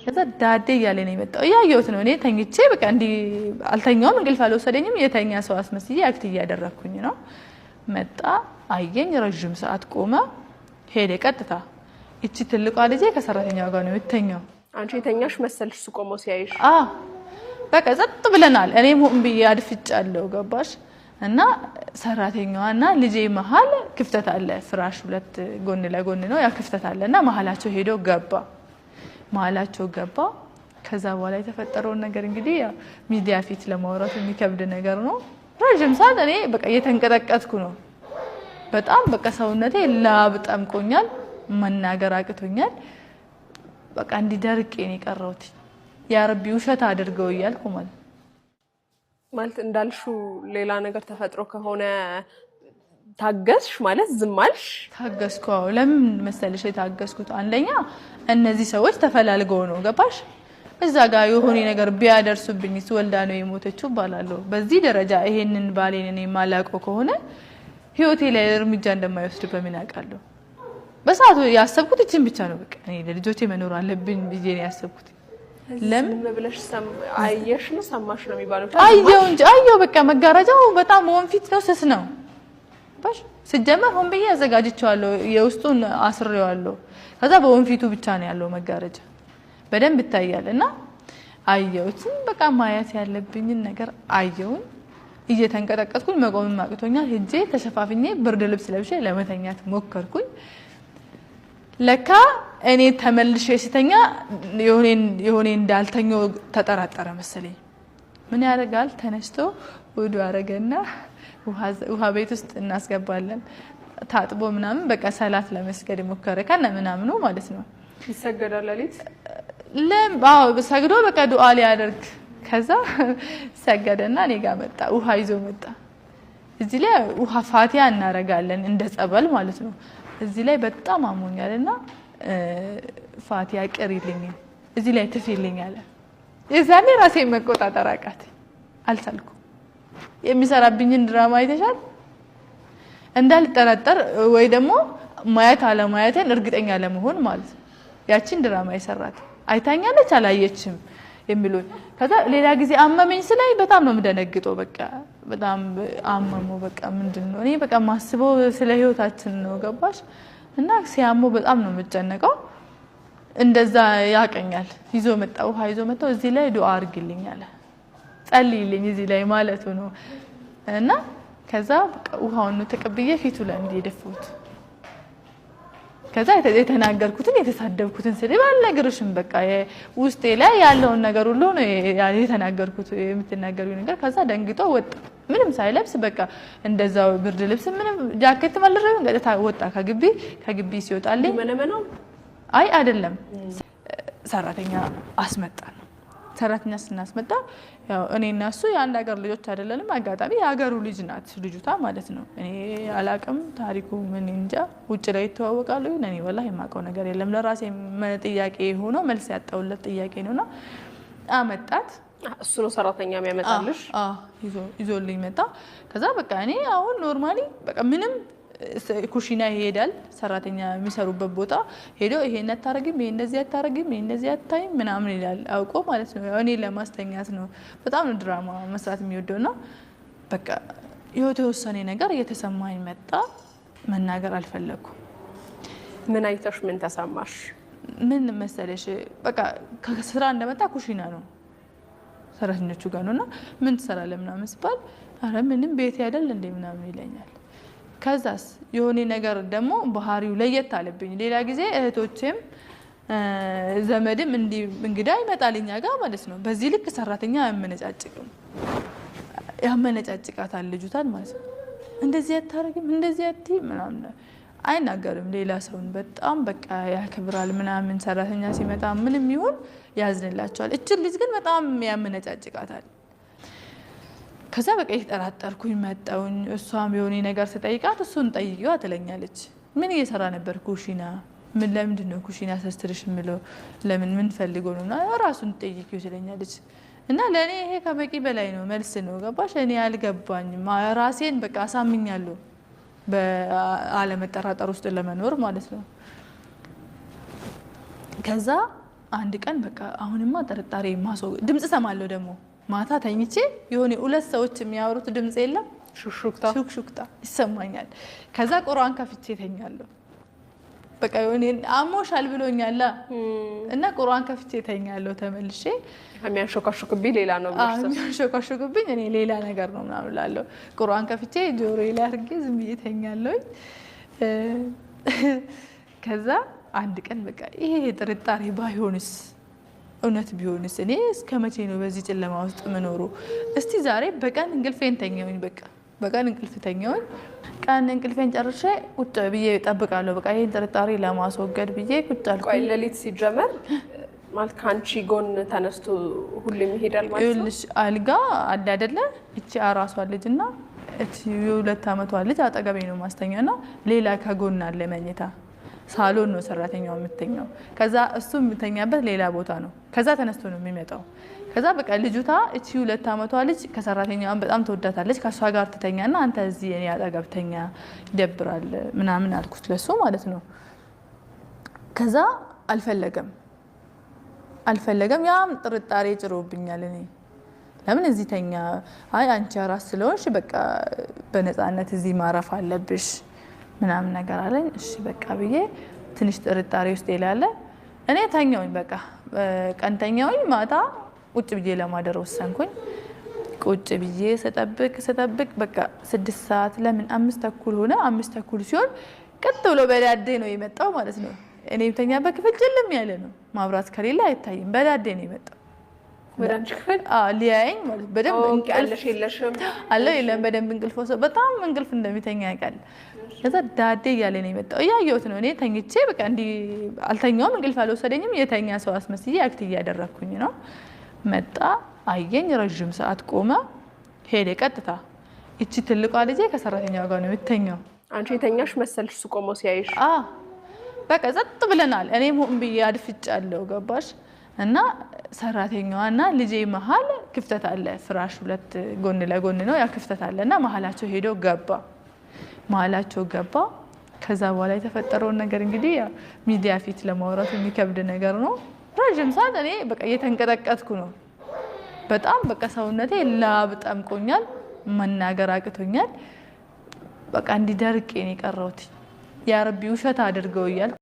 ከዛ ዳዴ እያለ ነው የመጣው። እያየሁት ነው እኔ ተኝቼ፣ በቃ እንዲህ አልተኛውም፣ እንቅልፍ አልወሰደኝም። የተኛ ሰው አስመስዬ act እያደረግኩኝ ነው። መጣ፣ አየኝ፣ ረዥም ሰዓት ቆመ፣ ሄደ ቀጥታ። እቺ ትልቋ ልጄ ከሰራተኛው ጋር ነው የምተኛው። አንቺ የተኛሽ መሰልሽ እሱ ቆሞ ሲያይሽ? አዎ፣ በቃ ጸጥ ብለናል። እኔም ሆን ብዬ አድፍጫለሁ፣ ገባሽ? እና ሰራተኛዋና ልጄ መሀል ክፍተት አለ። ፍራሽ ሁለት ጎን ለጎን ነው፣ ያ ክፍተት አለ እና መሀላቸው ሄዶ ገባ። መሀላቸው ገባ። ከዛ በኋላ የተፈጠረውን ነገር እንግዲህ ያው ሚዲያ ፊት ለማውራት የሚከብድ ነገር ነው። ረዥም ሰዓት እኔ በቃ እየተንቀጠቀጥኩ ነው። በጣም በቃ ሰውነቴ ላብ ጠምቆኛል፣ መናገር አቅቶኛል። በቃ እንዲደርቄ ነው የቀረሁት። ያ ረቢ ውሸት አድርገው እያልኩ ማለት። ማለት እንዳልሽው ሌላ ነገር ተፈጥሮ ከሆነ ታገስሽ ማለት ዝም አልሽ? ታገስኩ። አዎ። ለምን መሰለሽ የታገስኩት? አንደኛ እነዚህ ሰዎች ተፈላልገው ነው፣ ገባሽ? እዛ ጋር የሆነ ነገር ቢያደርሱብኝ ወልዳ ነው የሞተችው እባላለሁ። በዚህ ደረጃ ይሄንን ባሌን እኔ የማላውቀው ከሆነ ህይወቴ ላይ እርምጃ እንደማይወስድ በምን አውቃለሁ? በሰዓቱ ያሰብኩት እችን ብቻ ነው። በቃ እኔ ለልጆቼ መኖር አለብኝ ብዬ ነው ያሰብኩት። ለምን ዝም ብለሽ አየሽ ነው ሰማሽ ነው የሚባለው? አየው እንጂ አየው። በቃ መጋረጃው በጣም ወንፊት ነው፣ ስስ ነው። ባሽ ሲጀመር ሆን ብዬ አዘጋጅቼዋለሁ፣ የውስጡን አስሬዋለሁ። ከዛ በወንፊቱ ብቻ ነው ያለው መጋረጃ፣ በደንብ ይታያል። እና አየሁትም፣ በቃ ማየት ያለብኝን ነገር አየሁኝ። እየተንቀጠቀጥኩኝ መቆምም አቅቶኛል። ሄጄ ተሸፋፍኜ ብርድ ልብስ ለብሼ ለመተኛት ሞከርኩኝ። ለካ እኔ ተመልሼ ስተኛ የሆኔ እንዳልተኛው ተጠራጠረ መሰለኝ። ምን ያደርጋል? ተነስቶ ውዱ አረገና ውሃ ቤት ውስጥ እናስገባለን። ታጥቦ ምናምን በቃ ሰላት ለመስገድ ሞከረ ከነ ምናምኑ ማለት ነው። ይሰገዳል ሌሊት? አዎ፣ ሰግዶ በቃ ዱዓ ሊያደርግ። ከዛ ሰገደና እኔ ጋር መጣ፣ ውሃ ይዞ መጣ። እዚህ ላይ ውሃ ፋቲያ እናረጋለን እንደ ጸበል ማለት ነው። እዚህ ላይ በጣም አሞኛል እና ፋቲያ ቅሪልኝ፣ እዚህ ላይ ትፊልኝ አለ። የዛኔ ራሴን መቆጣጠር አቃተኝ፣ አልቻልኩም። የሚሰራብኝን ድራማ አይተሻል። እንዳልጠራጠር ወይ ደግሞ ማየት አለማየቴን እርግጠኛ ለመሆን ማለት ነው። ያቺን ድራማ የሰራት አይታኛለች አላየችም የሚሉኝ። ከዛ ሌላ ጊዜ አመመኝ ስላይ በጣም ነው የምደነግጠው። በቃ በጣም አመመው። በቃ ምንድን ነው፣ እኔ በቃ ማስበው ስለ ህይወታችን ነው፣ ገባሽ? እና ሲያመው በጣም ነው የምጨነቀው። እንደዛ ያቀኛል። ይዞ መጣ፣ ውሃ ይዞ መጣ። እዚህ ላይ ዱዓ አድርግልኝ አለ፣ ጸልይልኝ እዚህ ላይ ማለቱ ነው። እና ከዛ በቃ ውሃውን ተቀብዬ ፊቱ ላይ እንዲህ የደፋሁት። ከዛ የተናገርኩትን የተሳደብኩትን ስድብ አልነግርሽም። በቃ ውስጤ ላይ ያለውን ነገር ሁሉ ነው የተናገርኩት፣ የምትናገሪው ነገር። ከዛ ደንግጦ ወጣ፣ ምንም ሳይለብስ በቃ እንደዛው ብርድ ልብስ ምንም ጃኬት አልደረበም። ቀጥታ ወጣ ከግቢ። ከግቢ ሲወጣልኝ መነመነው? አይ አይደለም፣ ሰራተኛ አስመጣ ነው። ሰራተኛ ስናስመጣ ያው እኔ እና እሱ የአንድ ሀገር ልጆች አይደለንም። አጋጣሚ የሀገሩ ልጅ ናት ልጅቷ ማለት ነው። እኔ አላቅም ታሪኩ ምን እንጃ፣ ውጭ ላይ ይተዋወቃሉ። እኔ ወላሂ የማውቀው ነገር የለም። ለራሴ ጥያቄ ሆኖ መልስ ያጣሁለት ጥያቄ ነውና አመጣት። እሱ ነው ሰራተኛ የሚያመጣልሽ? አዎ፣ ይዞልኝ መጣ። ከዛ በቃ እኔ አሁን normally በቃ ምንም ኩሽና ይሄዳል፣ ሰራተኛ የሚሰሩበት ቦታ ሄዶ ይሄን አታረግም፣ ይሄ እንደዚህ አታረግም፣ ይሄ እንደዚህ አታይም ምናምን ይላል አውቆ ማለት ነው። እኔ ለማስተኛት ነው። በጣም ነው ድራማ መስራት የሚወደውና በቃ የተወሰነ ነገር እየተሰማኝ መጣ። መናገር አልፈለኩም። ምን አይተሽ ምን ተሰማሽ? ምን መሰለሽ፣ በቃ ከስራ እንደመጣ ኩሽና ነው ሰራተኞቹ ጋር ነው እና ምን ትሰራለህ ምናምን ሲባል አረ ምንም ቤት አይደል እንዴ ምናምን ይለኛል። ከዛስ የሆነ ነገር ደግሞ ባህሪው ለየት አለብኝ። ሌላ ጊዜ እህቶቼም ዘመድም እንዲህ እንግዳ ይመጣል እኛ ጋር ማለት ነው። በዚህ ልክ ሰራተኛ አያመነጫጭቅም፣ ያመነጫጭቃታል ልጅቷን ማለት ነው። እንደዚህ አታረግም፣ እንደዚህ አትይም ምናምን አይናገርም። ሌላ ሰውን በጣም በቃ ያከብራል ምናምን። ሰራተኛ ሲመጣ ምንም ይሁን ያዝንላቸዋል። እችን ልጅ ግን በጣም ያመነጫጭቃታል። ከዛ በቃ የተጠራጠርኩኝ መጣሁኝ። እሷም የሆነ ነገር ስጠይቃት እሱን ጠይቂዋ ትለኛለች። ምን እየሰራ ነበር ኩሽና? ምን ለምንድን ነው ኩሽና ሰስትርሽ የምለው? ለምን ምን ፈልጎ ነው? እና ራሱን ጠይቂው ትለኛለች። እና ለእኔ ይሄ ከበቂ በላይ ነው መልስ ነው። ገባሽ? እኔ አልገባኝም። ራሴን በቃ አሳምኛለሁ በአለመጠራጠር ውስጥ ለመኖር ማለት ነው። ከዛ አንድ ቀን በቃ አሁንማ ጥርጣሬ ድምፅ እሰማለሁ። ደግሞ ማታ ተኝቼ የሆነ ሁለት ሰዎች የሚያወሩት ድምፅ የለም ሹክሹክታ ሹክሹክታ ይሰማኛል። ከዛ ቁርአን ከፍቼ ተኛለሁ። በቃ የሆነ አሞሻል ብሎኛል እና ቁርአን ከፍቼ ተኛለሁ። ተመልሼ የሚያንሾካሾክብኝ ሌላ ነው ብለሽ የሚያንሾካሾክብኝ እኔ ሌላ ነገር ነው ምናምን እላለሁ። ቁርአን ከፍቼ ጆሮዬ ላይ አድርጌ ዝም ብዬ ተኛለሁኝ። ከዛ አንድ ቀን በቃ ይሄ ጥርጣሬ ባይሆንስ እውነት ቢሆንስ እኔ እስከ መቼ ነው በዚህ ጨለማ ውስጥ የምኖረው? እስቲ ዛሬ በቀን እንቅልፌን ተኛሁኝ። በቃ በቀን እንቅልፍ ተኛሁኝ። ቀን እንቅልፌን ጨርሼ ቁጭ ብዬ እጠብቃለሁ። በቃ ይሄን ጥርጣሬ ለማስወገድ ብዬ ቁጭ አልኩኝ። ቆይ ሌሊት ሲጀመር ማለት ከአንቺ ጎን ተነስቶ ሁሌም ይሄዳል ማለት ነው? ይኸውልሽ አልጋ አለ አይደለ? እቺ አራሷ ልጅ እና እቺ የ2 ዓመቷ ልጅ አጠገቤ ነው ማስተኛ እና ሌላ ከጎን አለ መኝታ ሳሎን ነው ሰራተኛው የምተኛው። ከዛ እሱ የምተኛበት ሌላ ቦታ ነው። ከዛ ተነስቶ ነው የሚመጣው። ከዛ በቃ ልጅቷ እቺ 2 ዓመቷ ልጅ ከሰራተኛዋን በጣም ትወዳታለች። ከእሷ ጋር ትተኛና አንተ እዚህ እኔ አጠገብ ተኛ ይደብራል ምናምን አልኩት ለሱ ማለት ነው። ከዛ አልፈለገም። ያም ጥርጣሬ ጭሮብኛል። እኔ ለምን እዚህ ተኛ? አይ አንቺ አራስ ስለሆንሽ በቃ በነፃነት እዚህ ማረፍ አለብሽ ምናምን ነገር አለኝ። እሺ በቃ ብዬ ትንሽ ጥርጣሬ ውስጥ ይላለ እኔ ተኛውኝ። በቃ ቀን ተኛውኝ። ማታ ቁጭ ብዬ ለማደር ወሰንኩኝ። ቁጭ ብዬ ስጠብቅ በቃ 6 ሰዓት ለምን 5:30 ሆነ። 5:30 ሲሆን ቀጥ ብሎ በዳዴ ነው የመጣው ማለት ነው። እኔ የምተኛበት ክፍል ጭልም ያለ ነው፣ ማብራት ከሌለ አይታይም። በዳዴ ነው የመጣው ወደ አንቺ ክፍል ሊያየኝ ማለት በደንብ እንቅልፍ አለሽ የለሽም? አለ የለም፣ በደንብ እንቅልፍ ወሰ በጣም እንቅልፍ እንደሚተኛ ያውቃል። ከዛ ዳዴ እያለ ነው የመጣው። እያየሁት ነው እኔ ተኝቼ በቃ እንዲህ አልተኛውም፣ እንቅልፍ አልወሰደኝም። የተኛ ሰው አስመስዬ act እያደረግኩኝ ነው። መጣ፣ አየኝ፣ ረዥም ሰዓት ቆመ፣ ሄደ ቀጥታ። እቺ ትልቋ ልጄ ከሰራተኛው ጋር ነው የምተኛው። አንቺ የተኛሽ መሰልሽ እሱ ቆሞ ሲያይሽ? አዎ በቃ ጸጥ ብለናል። እኔም ሆን ብዬ አድፍጫለሁ፣ ገባሽ? እና ሰራተኛዋና ልጄ መሀል ክፍተት አለ። ፍራሽ ሁለት ጎን ለጎን ነው፣ ያ ክፍተት አለ እና መሀላቸው ሄዶ ገባ። መሀላቸው ገባ። ከዛ በኋላ የተፈጠረውን ነገር እንግዲህ ሚዲያ ፊት ለማውራት የሚከብድ ነገር ነው። ረዥም ሰዓት እኔ በቃ እየተንቀጠቀጥኩ ነው። በጣም በቃ ሰውነቴ ላብ ጠምቆኛል፣ መናገር አቅቶኛል። በቃ እንዲደርቄ ነው የቀረሁት። ያ ረቢ ውሸት አድርገው እያልኩ